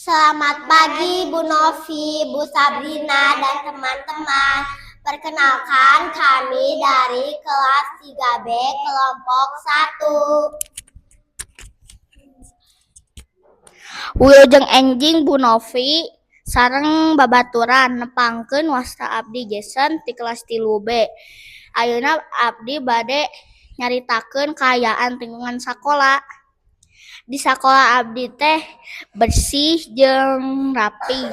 Selamat pagi Bu Novi, Bu Sabrina, dan teman-teman. Perkenalkan kami dari kelas 3B kelompok 1. Wilujeng enjing Bu Novi sareng babaturan nepangkeun wasta abdi Jason ti kelas 3B. Ayeuna abdi bade nyaritakeun kaayaan lingkungan sakola. Di sakola abdi teh bersih jeung rapih.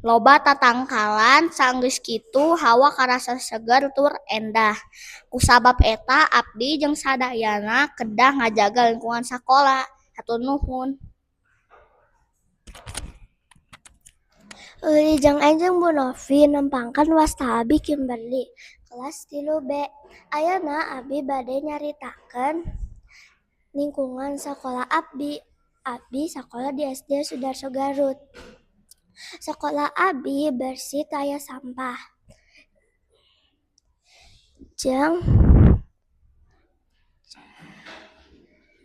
Loba tatangkalan sanggeus kitu hawa karasa seger tur endah. Kusabab eta abdi jeung sadayana kedah ngajaga lingkungan sakola. Hatur nuhun. Wilujeng enjing Bu Novi nempangkeun wasta abi Kimberly kelas 3B. Ayeuna abi bade nyaritakeun lingkungan sakola abdi. Abdi sakola di SD Sudarso Garut. Sakola abdi bersih teu aya sampah. Jeung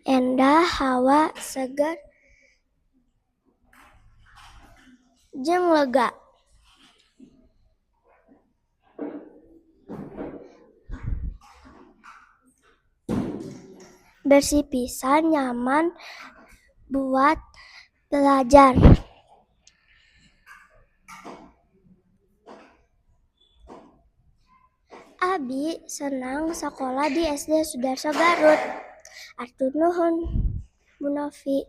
endah hawa seger jeung lega. Bersih pisan nyaman buat belajar. Abi senang sakola di SD Sudarso Garut. Hatur nuhun Bu Novi.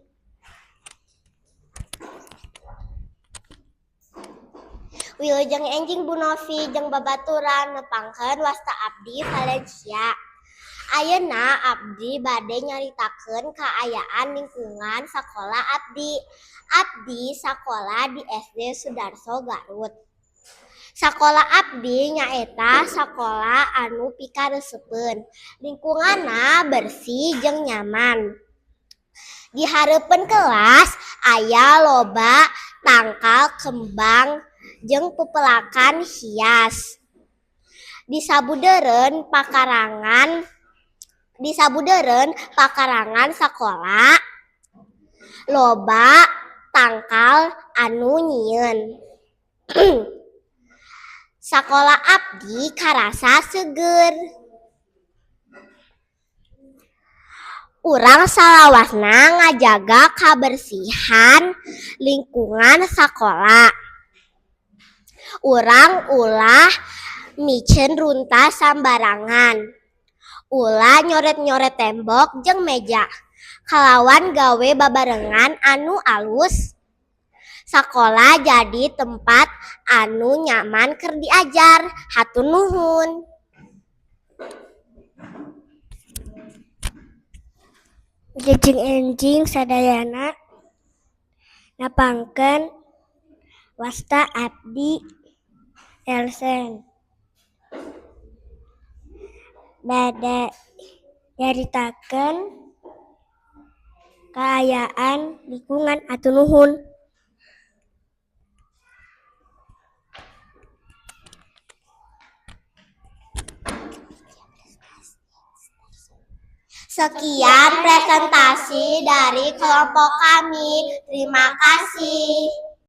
Wilujeng enjing Bu Novi jeung babaturan nepangkeun wasta abdi Valencia. Ayeuna abdi bade nyaritakeun kaayaan lingkungan sakola abdi. Abdi sakola di SD Sudarso Garut. Sakola abdi nyaeta sakola anu pikaresepeun. Lingkunganna bersih jeung nyaman. Di hareupeun kelas aya loba tangkal kembang jeung pepelakan hias. Di sabudeureun pakarangan sakola loba tangkal anu nyieun. Sakola abdi karasa seger. Urang salawasna ngajaga kabersihan lingkungan sakola. Urang ulah miceun runtah sambarangan. Ulah nyoret-nyoret tembok jeung meja. Kalawan gawe babarengan anu alus. Sakola jadi tempat anu nyaman keur diajar. Hatur nuhun. Wilujeng enjing sadayana nepangkeun wasta abdi Elsen. Bade nyaritakeun kaayaan lingkungan. Hatur nuhun. Sekian presentasi dari kelompok kami. Terima kasih.